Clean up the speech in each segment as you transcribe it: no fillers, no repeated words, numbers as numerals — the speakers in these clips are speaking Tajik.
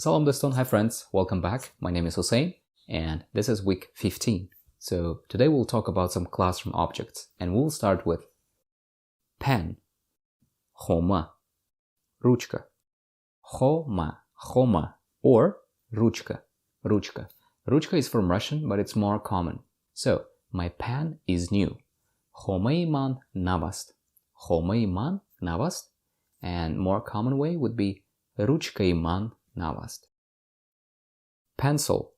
Салом дӯстон, hi friends, welcome back. My name is Hussein and this is week 15. So today we'll talk about some classroom objects and we'll start with pen, хома, ручка, хома, хома, or ручка, ручка. Ручка is from Russian, but it's more common. So, my pen is new. Хомаи ман нав аст. Хомаи ман нав аст. And more common way would be ручкаи ман нав аст. Pencil.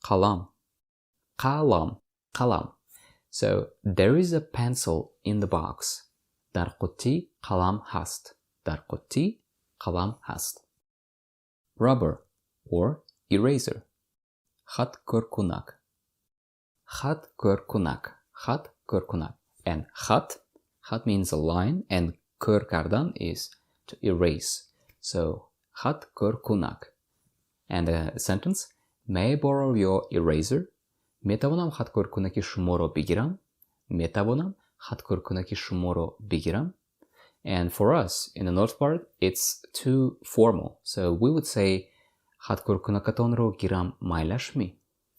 Қалам. Қалам. Қалам. So, there is a pencil in the box. Дар қуттӣ қалам ҳаст. Дар қуттӣ қалам ҳаст. Rubber or eraser. Хаткоркунак. Хаткоркунак. Хаткоркунак. And хат, хат means a line and кор кардан is to erase. So, хаткоркунак. And a sentence, "May I borrow your eraser?" Метавонам хаткоркунаки шуморо бигирам? Метавонам хаткоркунаки шуморо бигирам? And for us, in the north part, it's too formal. So we would say хаткоркунакатонро гирам майлашми?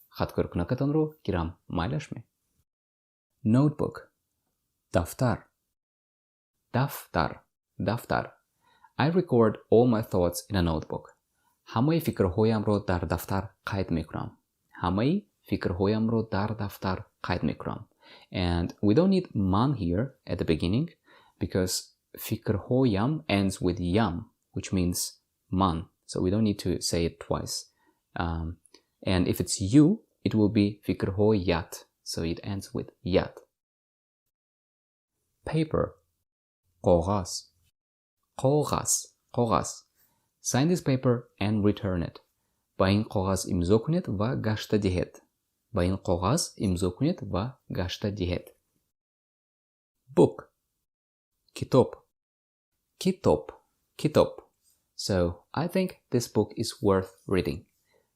Хаткоркунакатонро гирам майлашми? Notebook. Дафтар. Дафтар. Дафтар. I record all my thoughts in a notebook. Ҳамаи фикрҳоямро дар дафтар қайд мекунам. Ҳамаи фикрҳоямро дар дафтар қайд мекунам. And we don't need ман here at the beginning because фикрҳоям ends with ям, which means ман. So we don't need to say it twice. And if it's you, it will be фикрҳоят. So it ends with ят. Paper. Коғаз. Коғаз. Коғаз. Sign this paper and return it. Ба ин коғаз имзо кунед ва гашта диҳед. Ба ин коғаз имзо кунед ва гашта диҳед. Book. Китоб. Китоб. Китоб. So, I think this book is worth reading.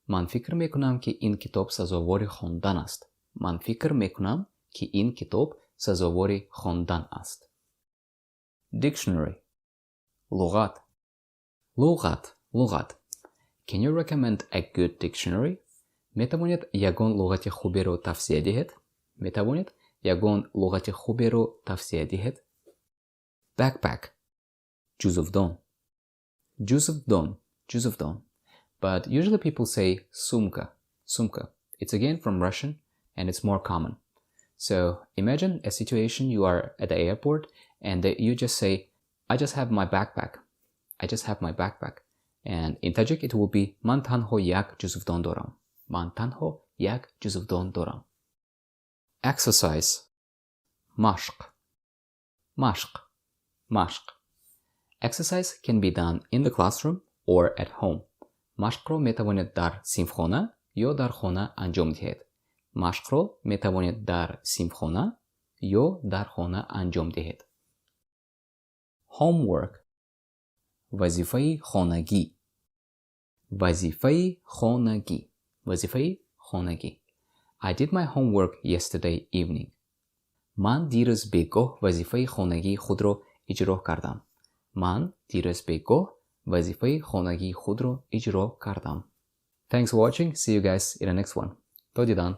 Ман фикр мекунам, ки ин китоб сазовори хондан аст. Ман фикр мекунам, ки ин китоб сазовори хондан аст. Dictionary. Луғат. Луғат. Луғат. Can you recommend a good dictionary? Метавонед ягон луғати хуберо тавсия диҳед? Метавонед ягон луғати хуберо тавсия диҳед? Backpack. Ҷузувдон. Ҷузувдон. Ҷузувдон. But usually people say сумка. Сумка. It's again from Russian and it's more common. So imagine a situation: you are at the airport and you just say, "I just have my backpack. I just have my backpack." And in Tajik it will be ман танҳо як ҷузувдон дорам. Ман танҳо як ҷузувдон дорам. Exercise. Машқ. Машқ. Машқ. Exercise can be done in the classroom or at home. Машқро метавонед дар синфхона ё дар хона анҷом диҳед. Машқро метавонед дар синфхона ё дар хона анҷом диҳед. Homework. Вазифаи хонагӣ. Вазифаи хонагӣ. Вазифаи хонагӣ. I did my homework yesterday evening. Ман дирӯз бегоҳ вазифаи хонагии худро иҷро кардам. Ман дирӯз бегоҳ вазифаи хонагии худро иҷро кардам. Thanks for watching. See you guys in the next one. То дидан.